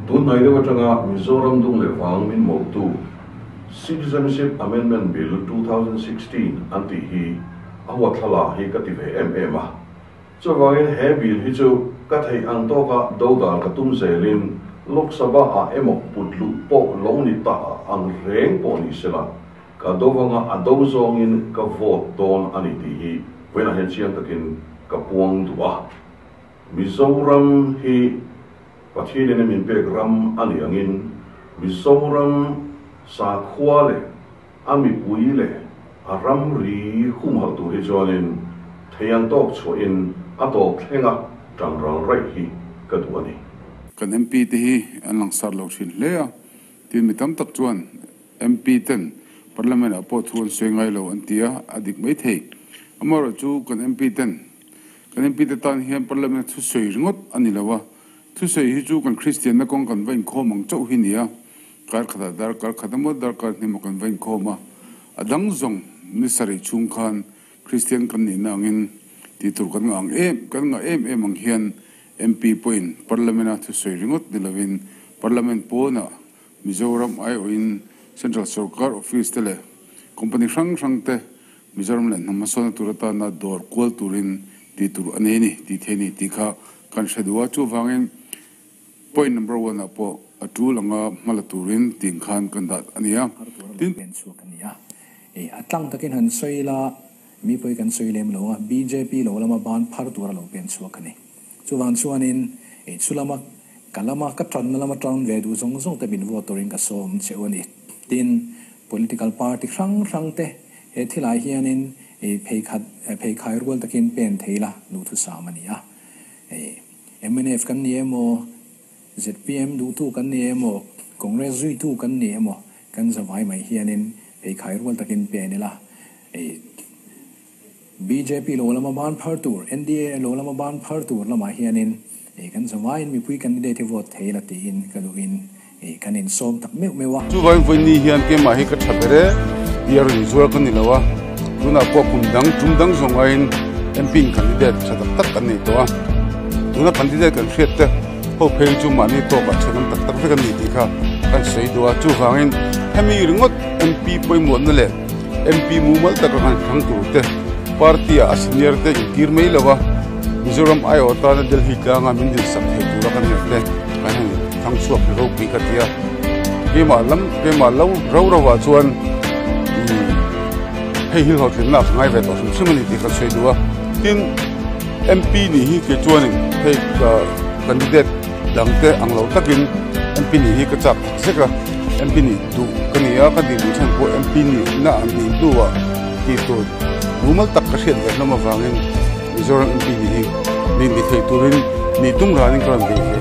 Tun hnai deuh atanga Mizoram dung leh vang min mawlhtu Citizenship Amendment Bill 2016 an tih hi a huatthlala hi ka ti ve em em a. Chuvangin he bill hi chu ka theih ang tawka dodal ka tum zelin Lok Sabha ah emaw put luh pawh lo ni ta ang reng pawh ni sela ka do vanga a do zawngin ka vote dawn a ni tih hi vawiinah hian chiang takin ka puang duh a. Mizoram hi Pathianin a min pek ram a nih angin Mizoram sakhua leh a mipui leh a ramri humhalh tur hi chuanin theiang tawk chhuahin a tawp thlenga tangral raih hi ka duh a ni. Kan MP te hi an langsar lo thin hle a, tin mi tam tak chuan MP ten Parliament ah pawh thu an sawi ngai lo an ti a, a dik mai thei. Amaherawhchu kan MP ten Kan MP te tan hian Parliament a thusawi ringawt a ni lo a, thusawi hi chu kan Kristianna kawng kan va inkhawm ang chauh hi ni a, kar khatah darkar khat emaw darkar hnih emaw kan va inkhawm a, a dang zawng ni sarih chhung khan Kristian kan nihna angin tih tur kan ngah ang em kan ngah em em ang hian MP pawhin Parliament a thusawi ringawt ni lovin Parliament pawnah Mizoram aiawhin Central Sorkar Office te leh Company hrang hrang te Mizoram leh hnam hmasawnna tur atana dawr kual turin tih tur a nei a ni tih thei a ni tih kha kan hre duh a. Chuvangin point number one ah pawh a tul anga hma la turin tih khan kan dah a ni a. Har tur a lo pen chhuak a ni a. A tlang takin han sawi ila, mi pawi kan sawi lem lo a, bjp lo lama ban phar tur a lo pen chhuak a ni. Chuvang chuanin chu lama ka lama ka tanna lama tan ve duh zawng zawng te min vote turin ka sawm che u a ni. Tin, political party hrang hrang te He thilah hianin phei khat pheikhai rual takin pen thei la duhthusam a ni a. Mnf kan ni emaw, zpm duhtu kan ni emaw, Congress zuitu kan ni emaw kan zavai mai hianin pheikhai rual takin pen ila. Bjp lo lama ban phar tur, NDA lo lama ban phar tur lamah hianin kan zavaiin mipui candidate hi vote thei ila tiin ka duhin Kan insawm tak meuh meuh a. Chuvangin vawiin ni hian keimah hi ka tha ber e tih a rawn inzual ka ni lo a, tunah pawh kum dang tum dang zawng aiin MP in candidate tha tak tak kan nei tawh a, tuna candidate kan hriat te ho phei chu mahni tawkah thenawm tak tak vek an ni tih kha kan sawi duh a, chuvangin hemi ringawt MP pawimawhna leh MP mumal taka kan thlang tur te party ah a senior te intir mai lo a, Mizoram aiawh tana Delhi tlanga min dinsak thei tura kan ngaih te kan han thlang chhuak hi ropui ka ti a, keimah lam keimah lo ro ro ah chuan hei hi hlawhtlinna ka ngai ve tawh hrim hrim a ni tih ka sawi duh a, tin MP nih hi kei chuanin hei candidate dang te ang lo takin MP nih hi ka chak tak zek a, MP nih duh ka ni a, ka dih duh chhan pawh MP nihna an nih hnuah tih tur mumal tak ka hriat ve hlawm avangin Mizoram MP nih hi nih ni thei turin nih tum ranin ka rawn bei ve.